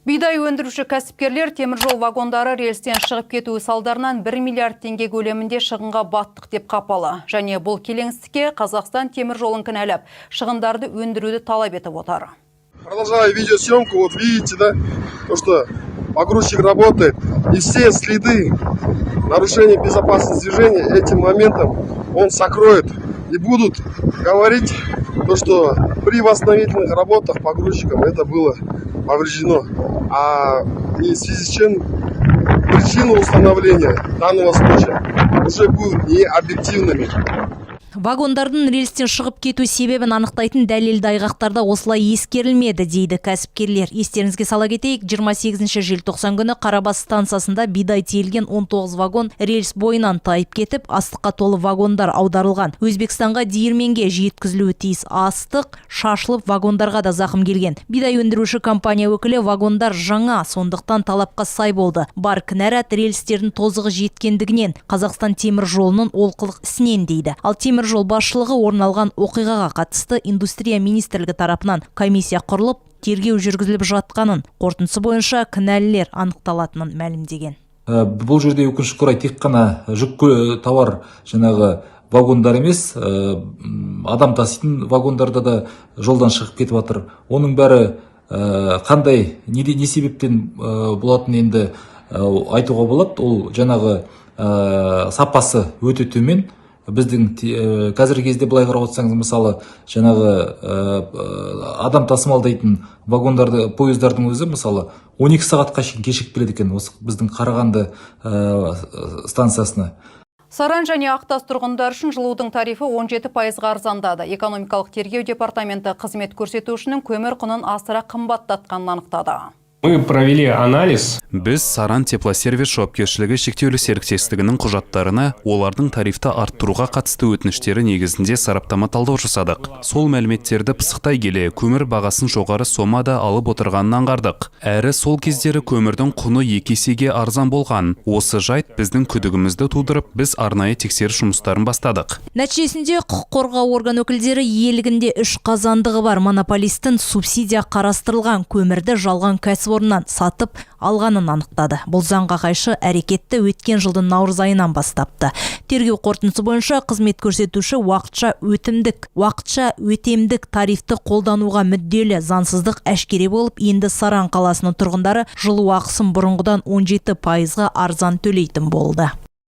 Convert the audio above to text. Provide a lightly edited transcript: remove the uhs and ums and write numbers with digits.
Бидай өндіруші кәсіпкерлер теміржол вагондары рельстен шығып кетуі салдарынан 1 миллиард теңге көлемінде шығынға баттық деп қапалы. Және бұл келеңсіздікке Қазақстан темір жолын кінәлап, шығындарды өндіруді талап етіп отыр. Продолжаю видеосъемку, вот видите, да, то, что погрузчик работает, и все следы нарушения безопасности движения этим моментом он сокроет. И будут говорить то, что при восстановительных работах погрузчиком это было повреждено. А и в связи с чем причину установления данного случая уже будут не объективными. Вагондардың рельстен шығып кету себебін анықтайтын дәлелді айғақтарда осылай ескерілмеді, дейді кәсіпкерлер. Естеріңізге сала кетейік, 28 желтоқсан күні Қарабас станциясында бидай тиелген 19 вагон рельс бойынан тайып кетіп, астыққа толы вагондар аударылған. Өзбекстанға диірменге жеткізілуі тиіс астық шашылып, вагондарға да зақым келген. Бидай өндіруші компания өкілі: «Вагондар жаңа, сондықтан талапқа сай болды. Бар кінәрат рельстердің тозығы жеткендігінен, Қазақстан темір жолының олқылық ісінен», – дейді. Ал темір жол басшылығы орын алған оқиғаға қатысты Индустрия министрлігі тарапынан комиссия құрылып, тергеу жүргізіліп жатқанын, қорытындысы бойынша кінәлілер анықталатынын мәлімдеген. Бұл жерде, өкінішке орай, тек қана жүк тауар жаңағы вагондар емес, адам таситын вагондарда да жолдан шығып кетіп жатыр. Оның бәрі қандай не себептен болатынын енді айтуға болады. Ол жаңағы сапасы өте төмен. Біздің қазіргі кезде былай қарап отырсаңыз, мысалы, жаңағы адам тасымалдайтын вагондарды, пойыздардың өзі, мысалы, 12 сағатқа шейін кешігіп келеді екен осы біздің Қарағанды станциясына. Саран және Ақтас тұрғындары үшін жылудың тарифі 17%-ға арзандады. Экономикалық тергеу департаменті қызмет көрсетушінің көмір құнын асыра қымбаттатқанын анықтады. Мы провели анализ. Біз «Саран Теплосервис» жауапкершілігі шектеулі серіктестігінің құжаттарына олардың тарифті арттыруға қатысты өтініштері негізінде сараптама, талдау жасадық. Сол мәліметтерді пысықтай келе, көмір бағасын жоғары сомада алып отырғанын аңғардық. Әрі сол кездері көмірдің құны екі есеге арзан болған. Осы жайт біздің күдігімізді тудырып, біз арнайы тексеріс жұмыстарын бастадық. Нәтижесінде құқық қорғау орган өкілдері иелігінде үш қазандығы бар монополистің субсидия қарастырылған көмірді жалған кәсіпорыннан сатып алғанын анықтады. Бұл заңға қайшы әрекетті өткен жылдың наурыз айынан бастапты. Тергеу қорытындысы бойынша қызмет көрсетуші уақытша өтемдік тарифті қолдануға мүдделі заңсыздық әшкере болып, енді Саран қаласының тұрғындары жылу ақысын бұрынғыдан 17%-ға арзан төлейтін болды.